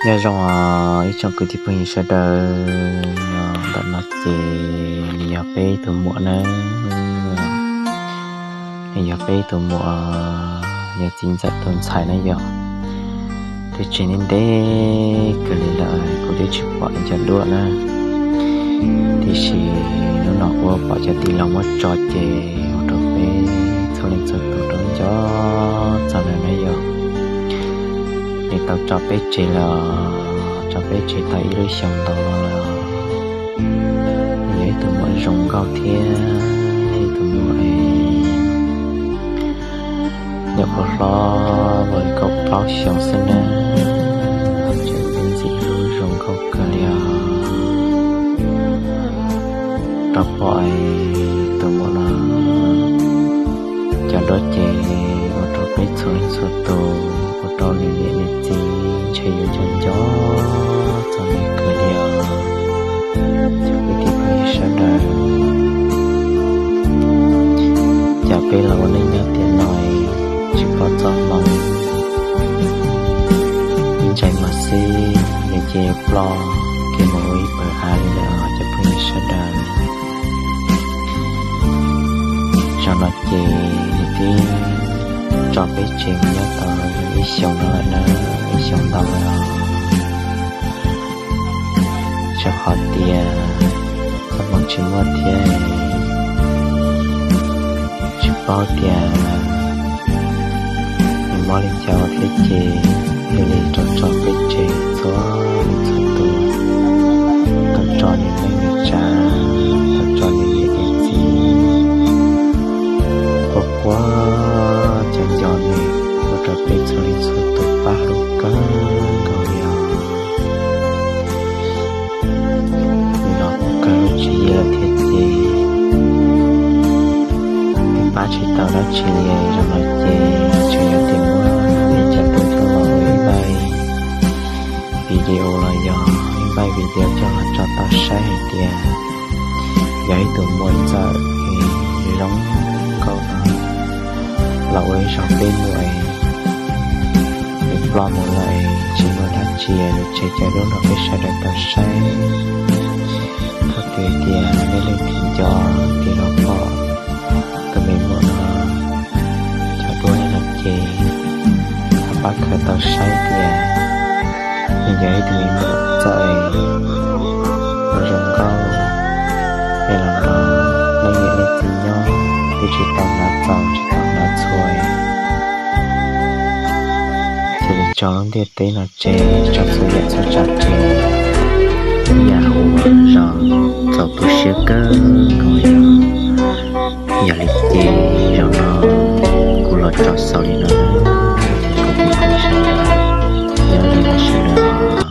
Nyob zoo os ib tsoom kwv tij phooj ywg sawv daws, ntawm no ces nws yog peb tus muam na, nws yog peb tus muam, yog txiv ntxawm tus ntxhais na yog. Twb tsev ntev ntev kawg li lawm kuv twb tsis pom cov duab na, tiam sis hnub no kuv pom cov tij laug muab tso ces ua rau peb txhua leej txhua tus rau nco txog nws na yog. Nws tau tso peb tseg lawm, tso peb tseg tau ib lub xyoos ntau los lawm. Nws yog ib tug muam zoo nkauj thiab ib tug muam nyuam qhuav hlob li kaum plaub xyoos xwb na, tseem ntxim hlub zoo nkauj kawg li os. Rau pom tus muam no cov duab ces ua rau peb txhua leej txhua tus, ua rau nws niam nws txiv ntshe yuav nco nco txog nws kawg li os. Cov kwv tij phooj ywg sawv daws, cas peb los ua neej nyob tiam no tsis pom txoj hmoo, ib ntsais mas xwb nws ces ploj kiag mus ua ib pawg av li lawm os cov phooj ywg sawv daws. Zaum no ces nws twb tso peb tseg mus nyob tau ib xyoos no lawm na, ib xyoos ntau lawm os. Tsuas qhov tias txoj hmoo tsis muaj thiab, tsis paub tias nws mob li cas thiab ces thiaj li tau tso peb tseg txhua leej txhua tus, tau tso nws neej nws tsav, tau tso nws niam nws txiv, quaj quaj nco nco nws, ua rau peb txhua leej txhua tus pab hlub kawg nkaus li os. Nws los kuj kawg lub tswv yim lawm thiab ces twb pab tsis tau dab tsi li, zaum no ces tsuas yog tias muab ib co duab coj los ua ib npaij video los yog ib npaij video coj los tso tau saib hais tias yog ib tug muam ntxawm zoo nkauj no los ua ib zaug peb muam es nws ploj mus lawm es tsis muaj dab tsi es nws tseg cov duab rau peb sawv daws tau saib. Thov kev tias nej leej twg nco, kev los pom tus me muam no cov duab no ces thov pab khaws tau saib tias nws yog ib tug me muam txawj es zoo nkauj es los nrog leej niam leej txiv nyob, twb tsis tau hnav txaus tsis tau hnav txhua, cia li tso lub ntiaj teb no tseg, tso txhua yam txhua tsav tseg, ib yam uas zoo txaus tu siab kawg nkaus li. Yog li ces zaum no kuv los tso xaus li no, ces kuv kuj nyob zoo sawv daws.